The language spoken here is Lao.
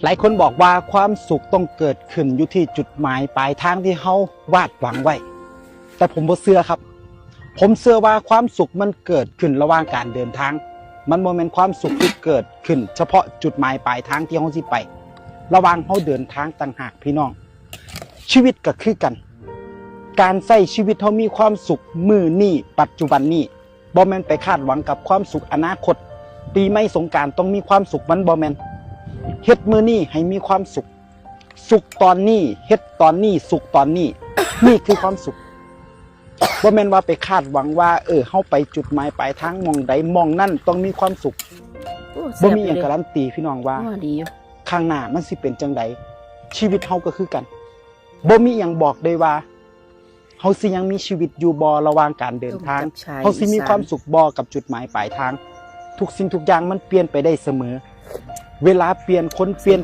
ຫຼາຍຄົນບອກວ່າຄວາມສຸກຕ້ອງເກີດຂຶ້ນຢູ່ທີ່ຈຸດໝາຍປາຍທາງທີ່ເຮົາວາດຫວັງໄວ້ ແຕ່ຜົມບໍ່ເຊື່ອຄັບ. ຜົມເຊື່ອວ່າຄວາມສຸກມັນເກີດຂຶ້ນລະຫວ່າງການເດີນທາງ. ມັນບໍ່ແມ່ນຄວາມສຸກທີ່ເກີດຂຶ້ນສະເພາະຈຸດໝາຍປາຍທາງທີ່ເຮົາຊິໄປ. ລະຫວ່າງເຮົາເດີນທາງຕ່າງຫາກພີ່ນ້ອງ. ຊີວິດກໍຄືກັນ. ການໃຊ້ຊີວິດເຮົາມີຄວາມສຸກມື້ນີ້ ປັດຈຸບັນນີ້. ບໍ່ແມ່ນໄປຄາດຫວັງກັບຄວາມສຸກອະນາຄົດ. ປີໃໝ່ສົງການຕ້ອງມີຄວາມສຸກ, ມັນບໍ່ແມ່ນ. ເຮັດມື້ນີ້ໃຫ້ມີຄວາມສຸກ. ສຸກຕອນນີ້, ເຮັດຕອນນີ້, ສຸກຕອນນີ້. ນີ້ຄືຄວາມສຸກ. ບໍ່ແມ່ນວ່າໄປຄາດຫວັງວ່າ ເອີ ເຮົາໄປຈຸດໝາຍປາຍທາງໝ່ອງໃດໝ່ອງນັ້ນຕ້ອງມີຄວາມສຸກ. ໂອ້ ບໍ່ມີຫຍັງກາຣັນຕີພີ່ນ້ອງວ່າ ອໍ ດີຢູ່ ຂ້າງໜ້າມັນຊິເປັນຈັ່ງໃດ. ຊີວິດເຮົາກໍຄືກັນ. ບໍ່ມີຫຍັງບອກໄດ້ວ່າ ເຮົາຊິຍັງມີຊີວິດຢູ່ບໍ່ລະຫວ່າງການເດີນທາງ? ເຮົາຊິມີຄວາມສຸກບໍ່ກັບຈຸດໝາຍປາຍທາງ? ທຸກສິ່ງທຸກຢ່າງມັນປ່ຽນໄປໄດ້ສະເໝີ. ເວລາປ່ຽນ, ຄົນປ່ຽນ,